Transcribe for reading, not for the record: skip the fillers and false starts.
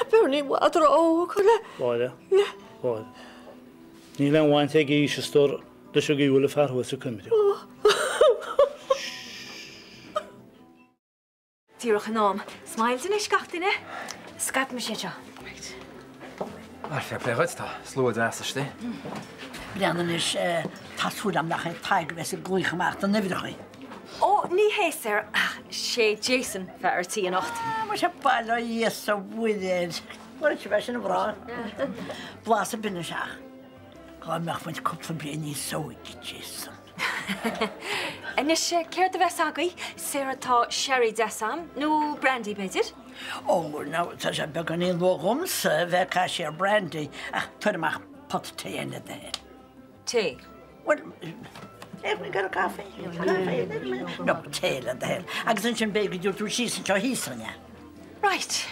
Bernie mhadra óg le. Mháire. Mháire. Níl aon bhaint ag aois a stór leis an gcaoi a bhfuil an fear thuas ag cuimhneamh. Díreach in am. Smiles anois gach duine. Scaipfidh mise anseo. Right. Bhuel, fair play dhuit, tá slua deas istigh. Breathnaigh anois, tá súil agam nach é Tadhg a bheas ag glaoch amach na n-uimhreacha. Ó, ní hé, Sarah, ach sé Jason bheidh ar tí anocht. Ah, muise bail ó Dhia 's ó Mhuire air. Bhuel, sibh é sin a mhná. Blas an binn isteach. Dhá mbeadh muid cúpla bliain níos óige, Jason. Anois, céard a bheas agaibh? Sarah, tá sherry deas a'm, nó brandy, b'fhéidir? Ó, now, tá sé beagáinín luath dhomsa a bheith ag caint ar brandy, ach tabhair amach pota tae le do thoil. Tae? Bhuel, have we got a coffee? No, tae le do thoil. Agus ansin b'fhéidir go dtiúrfaidh tú síos anseo thíos, an ea? Right.